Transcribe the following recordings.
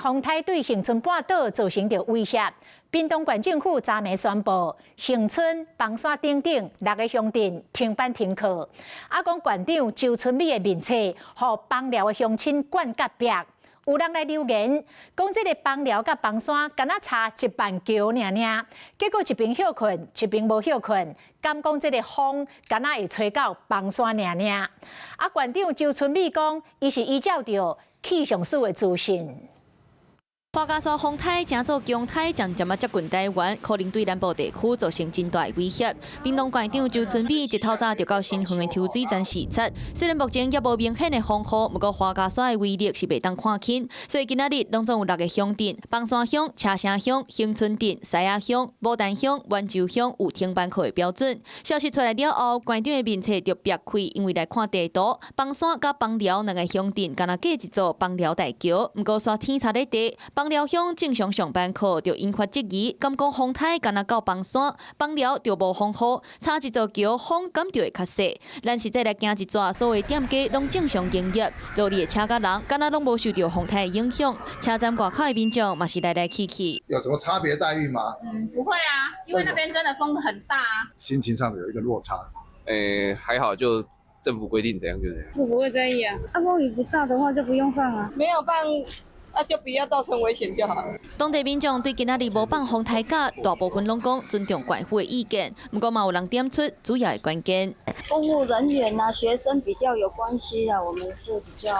風颱對恆春半島造成著威脅，屏東縣政府昨暝宣布，恆春、枋山等等六个鄉鎮停班停課。啊，講縣長周春米的面冊，予枋寮的鄉親灌甲壁。有人來留言，講這个枋寮佮枋山敢若差一板橋爾爾，結果一邊歇睏，一邊無歇睏，敢講這个風敢若會吹到枋山爾爾。啊，縣長周春米講，伊是依照著氣象署的資訊。樺加沙風颱成做強颱，漸漸仔接近台灣，可能對南部地區造成真大的威脅。屏東縣長周春米一透早就到新園的抽水站視察，雖然目前猶無明顯的風雨，毋過樺加沙的威力是袂當看輕，所以今仔日攏總有六个鄉鎮：枋山鄉、車城鄉、恆春鎮、獅仔鄉、牡丹鄉、滿州鄉有停班課的標準。消息出來了後，縣長的面冊就煏開，因為來看地圖，枋山佮枋寮兩个鄉鎮敢若隔一座枋寮大橋，毋過煞天差咧地。枋寮鄉正常上班課就引發質疑，敢講風颱敢若到枋山，枋寮就無風雨，差一座橋風敢就會較細。咱實際來行一逝，所有店家攏正常營業，路裡的車佮人敢若攏無受著風颱的影響。車站外口的民眾嘛是來來去去。有什麼差別待遇嗎？嗯，不會啊，因為那邊真的風很大啊。心情上有一個落差。欸，還好，就政府規定怎樣就怎樣。我不會在意啊，啊風雨不大的話就不用放啊。沒有放。啊，就不要造成危險就好了。當地民眾對今仔日無放風颱假，大部分攏講尊重縣府的意見。毋過嘛有人點出主要的關鍵。公務人員啊，學生比較有關係啊，我們是比較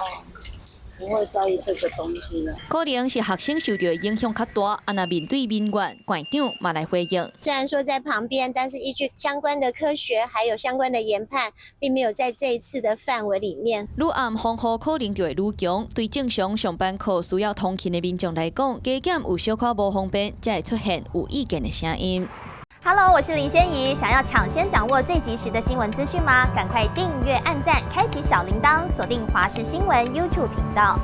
不會在意這個東西的。可能是學生受著的影響較大，啊若面對民怨，縣長嘛來回應。雖然說在旁邊，但是依據相關的科學還有相關的研判，並沒有在這一次的範圍裡面。愈暗風雨可能就會愈強，對正常上班課需要通勤的民眾來講，加減有小可無方便，才會出現有意見的聲音。 Hello，我是林仙怡，想要搶先掌握最及時的新聞資訊嗎？趕快訂閱、按讚、開啟小鈴鐺，鎖定華視新聞 YouTube 頻道。